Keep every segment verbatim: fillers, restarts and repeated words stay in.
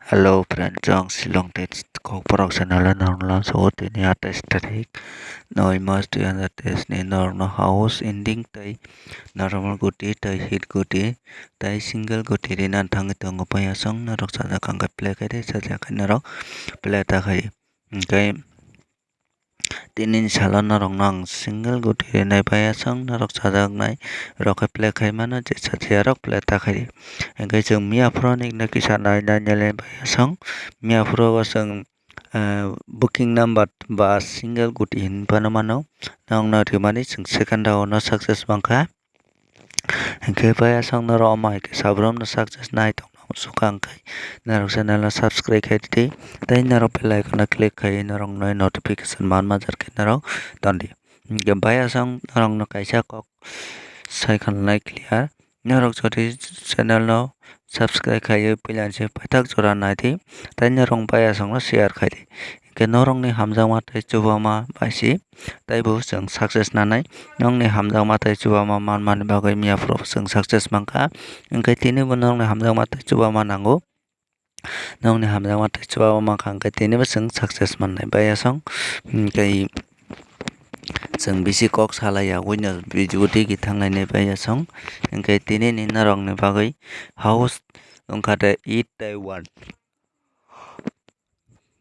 Hello friend, chwng Shillong tei Kokborok channel o norokno lamsao. Tini atais tarik, noi mas dui hazar teis ni norokno house ending tei normal guti tei hit guti tei single guti rina thangwi tongo. Paiya song norok sajak kha hwnkhe play khaidi, sajak khe norok play ta khaidi. Hwnkhe Tini ni salo norokno ang single guti rinai, paiya song norok chajaknai rok khe play khai mano, je chajakya rok play ta khaidi. Hwnkhe chwng miya phuru ni kisa nai nai nai paiya song miya phuru o chwng, eh, booking number ba single guti hinwi phano mano, norokno rimani chwng second round o success mankha. Hwnkhe paiya song norok omo hai khe sabrumno success nai tongna muchukha, hwnkhe norok channel no subscribe khai di tei norok bell icon no click khai norok no notification manma jar khe norok tondi. Hwnkhe paiya song norok no kaisa kok sai khanlai clear, norok jodi channel no subscribe khaiwi puila se paithak jora naidi tei norok paiya song no share khai di. Hwnkhe norokni hamjakma tei chubama bai se teibo chwng success nanai. Nokni hamjakma tei chubama manmani bagwi miya phuru chwng success mankha. Hwnkhe tinibo nokni hamjakma tei chubama nango. Nokni hamjakma tei chubama mankha hwnkhe tinibo chwng success mannai. Paiya song, hwnkhe chwng bisi kok salaiya, winner video tigi thanglainai paiya song. Hwnkhe tinini norokni bagwi house wngkha de eight tei one.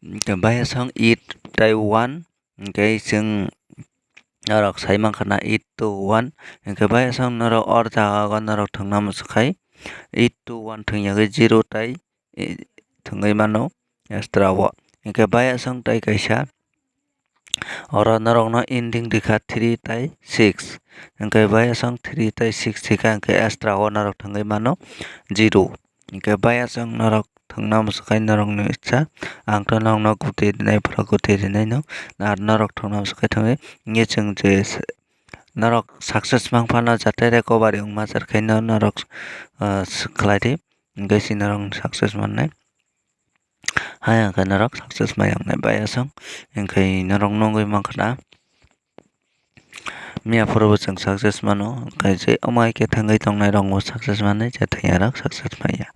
Hwnkhe paiya song eight tei one, hwnkhe chwng norok sai mankha na eight to one, hwnkhe paiya song norok or jaga o norok thwngna muchuk khai eight to one thwngya khe zero tei, eh, thwngwi mano extra o, hwnkhe paiya song tei kaisa oro norokno ending rikha three tei six, hwnkhe paiya song three tei six rikha, hwnkhe extra o norok thwngwi mano zero. Hwnkhe paiya song norok thwngna muchuk khai norokni icha, ang to norokno guti rinai, pura guti rinai no, ar norok thwngna muchuk khai thangwi, hwnkhe chwng je s-, norok success mang phano jate recovery wngma jar khe no norok, ah, s-, khlai di, hwnkhe se norok success mannai. Hai hwnkhe norok success mai wngnai paiya song, hwnkhe norok nugwi mankha na. Miya phuru bo chwng success mano, hwnkhe je omo hai khe thangwi tongnai rok bo success manwi, je thangya rok success manya.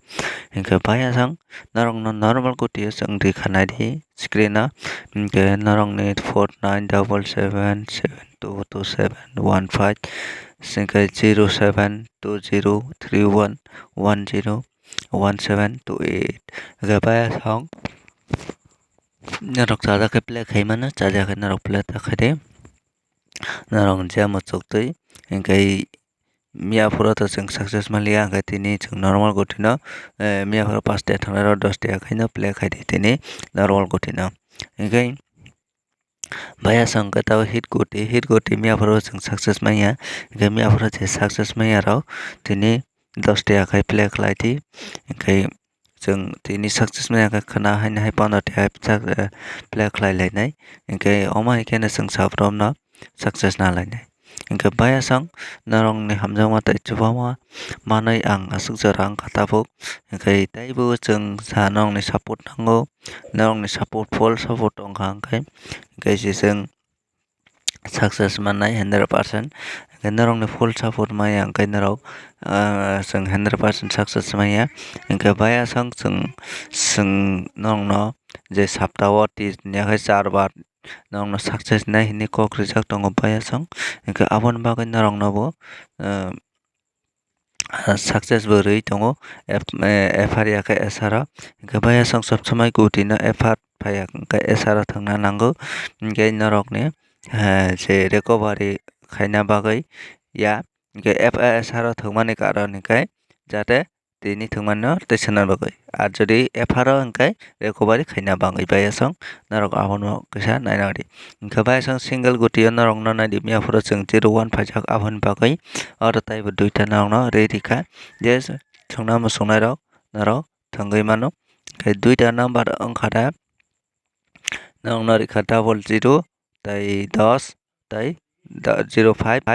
Hwnkhe paiya song norokno normal guti o chwng rikha naidi screen o, hwnkhe norokni four nine double seven seven two two seven one five, hwnkhe zero seven two zero three one one zero one seven two eight. Hwnkhe paiya song norok chajak khe play khai mano, chajak khe norok play ta khaidi. Norok je muchuk twi, hwnkhe miya phuru to chwng success manliya, hwnkhe tini chwng normal gutino, eh, miya phuru pash tiya thangnairok dos tiya khaino play khaidi tini normal gutino. Hwnkhe paiya song khe tabuk hit guti, hit guti miya phuru chwng success manya, hwnkhe miya phuru je success manya rok tini dos tiya khai play khlai di, hwnkhe chwng tini success manya khe khwna haino hai pondro tiya hai play khlai lainai, hwnkhe omo hai kheno chwng sabrumno success na lainai. Hwnkhe paiya song norokni hamjakma tei chubama manwi ang aswk jora wngkha tabuk, hwnkhe teibo chwng sa norokni support nango, norokni support full support tongkha hwnkhe, hwnkhe se chwng success mannai hundred percent. Hwnkhe norokni full support maya hwnkhe norok, ah, chwng hundred percent success manya. Hwnkhe paiya song chwng, chwng norokno je sapta o tini ya khe char bar norokno success nai hinwi kok rijak tongo paiya song. Hwnkhe aboni bagwi norokno bo, ah, success bo rwi tongo, ep-, eh, F R ya khe S R o. Hwnkhe paiya song sob somai gutino F R phaiya hwnkhe S R o thangna nango. Hwnkhe norokni, eh, je recovery khaina bagwi ya, hwnkhe F-, S R o thwngmani karon hwnkhe jate tini thwngmano tei swnamna bagwi. Ar jodi F R o hwnkhe recovery khaina bagwi paiya song norok abono kisa naina di. Hwnkhe paiya song single gutio norokno naidi, miya phuru chwng zero one phaijak aboni bagwi oro taibo duita norokno rwi rikha je thwngna muchungnairok norok thwngwi mano. Hwnkhe duita number wngkha da norokno rikha double zero tei dos tei da-, zero five.